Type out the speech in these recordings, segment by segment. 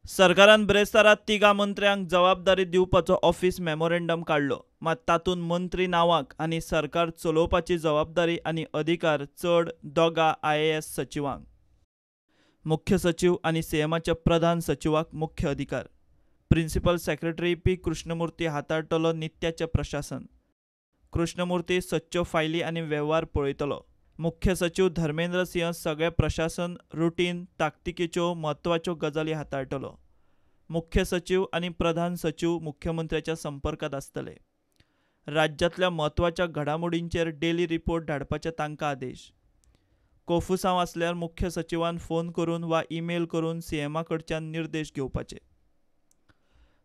सरकारान ब्रेस्तारा 3 मंत्र्यांक जबाबदारी दिवपाचो ऑफिस मेमोरेंडम काडलो, मात तातूंत मंत्री नांवाक आनी सरकार चलोवपाची जबाबदारी आनी अधिकार चड 2 IAS सचिवांक, मुख्य सचिव आनी सीएमाच्या प्रधान सचिवाक मुख्य अधिकार. प्रिन्सिपल सेक्रेटरी पी कृष्णमूर्ती हाताळटलो नित्याचें प्रशासन. कृष्णमूर्ती सच्च्यो फायली आनी वेव्हार पळयतलो. मुख्य सचिव धर्मेंद्र सिंह सगळें प्रशासन, रुटीन, ताकतिकेच्यो म्हत्वाच्यो गजाली हाताळटलो. मुख्य सचिव आनी प्रधान सचिव मुख्यमंत्र्याच्या संपर्कांत आसतले. राज्यांतल्या म्हत्वाच्या घडामोडींचेर डेली रिपोर्ट धाडपाचे तांकां आदेश. कोफुसांव आसल्यार मुख्य सचिवान फोन करून वा ईमेल करून सीएमा कडच्यान निर्देश घेवपाचे.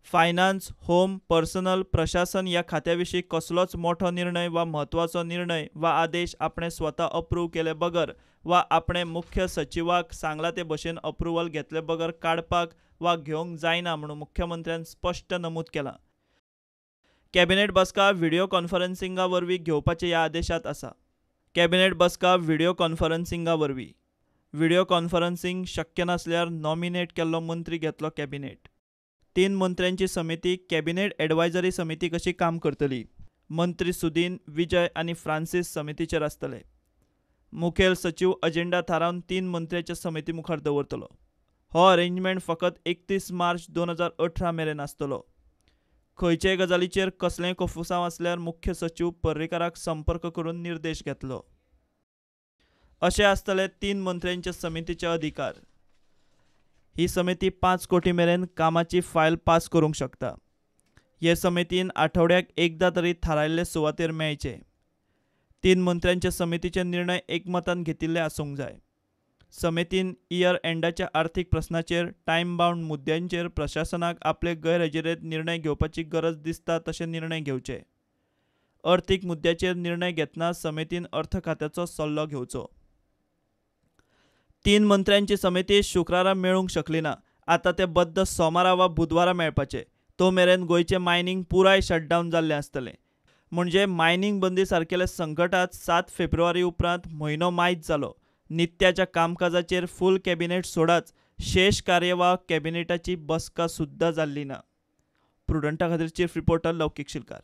फायनान्स, होम, पर्सनल, प्रशासन ह्या खात्या विशीं कसलोच मोठो निर्णय वा म्हत्वाचो निर्णय वा आदेश आपणे स्वता अप्रूव केले बगर वा आपणे मुख्य सचिवाक सांगला ते भशेन अप्रुवल घेतले बगर काडपाक वा घेवंक जायना म्हणून मुख्यमंत्र्यान स्पश्ट नमूद केलां. कॅबिनेट बसका व्हिडियो कॉन्फरन्सिंगा वरवीं घेवपाचे ह्या आदेशांत आसा. कॅबिनेट बसका व्हिडियो कॉन्फरन्सिंगा वरवीं. व्हिडियो कॉन्फरन्सिंग शक्य नासल्यार नॉमिनेट केल्लो मंत्री घेतलो कॅबिनेट. 3 मंत्र्यांची समिती कॅबिनेट एडवायजरी समिती कशी काम करतली. मंत्री सुदीन, विजय आनी फ्रांसीस समितीचेर आसतले. मुखेल सचिव अजेंडा थारावन 3 मंत्र्यांच्या समिती मुखार दवरतलो. हो अरेंजमेंट फकत 31 मार्च 2018 मेरेन आसतलो. खंयचेय गजालीचेर कसलेंय कोफुसांव आसल्यार मुख्य सचिव पर्रीकाराक संपर्क करून निर्देश घेतलो. अशे आसतले 3 मंत्र्यांच्या समितीचे अधिकार. ही समिती 5 कोटी मेरेन कामाची फायल पास करूंक शकता. हे समितीन आठवड्याक एकदां तरी थारायल्ले सुवातेर मेळचे. 3 मंत्र्यांच्या समितीचे निर्णय एकमतान घेतिल्ले आसूंक जाय. समितीन इयर एंडाच्या आर्थीक प्रस्नाचेर, टायम बावंड मुद्द्यांचेर प्रशासनाक आपले गैरहजेरेंत निर्णय घेवपाची गरज दिसता तशे निर्णय घेवचे. अर्थीक मुद्द्याचेर निर्णय घेतना समितीन अर्थ खात्याचो सल्लो घेवचो. 3 मंत्र्यांची समिती शुक्रारा मेळूंक शकली ना. आतां ते बद्द सोमारा वा बुधवारा मेळपाचे. तो मेरेन गोंयचें मायनिंग पुराय शटडावन जाल्लें आसतलें. म्हणजे मायनिंग बंदी सारकेल्या संकटांत 7 फेब्रुवारी उपरांत म्हयनो मायज जालो. नित्याच्या कामकाजाचेर फूल कॅबिनेट सोडाच, शेष कार्यवाह कॅबिनेटाची बसका सुद्दां जाल्ली ना. प्रुडंटा खातीर चीफ रिपोर्टर लौकीक शिलकार.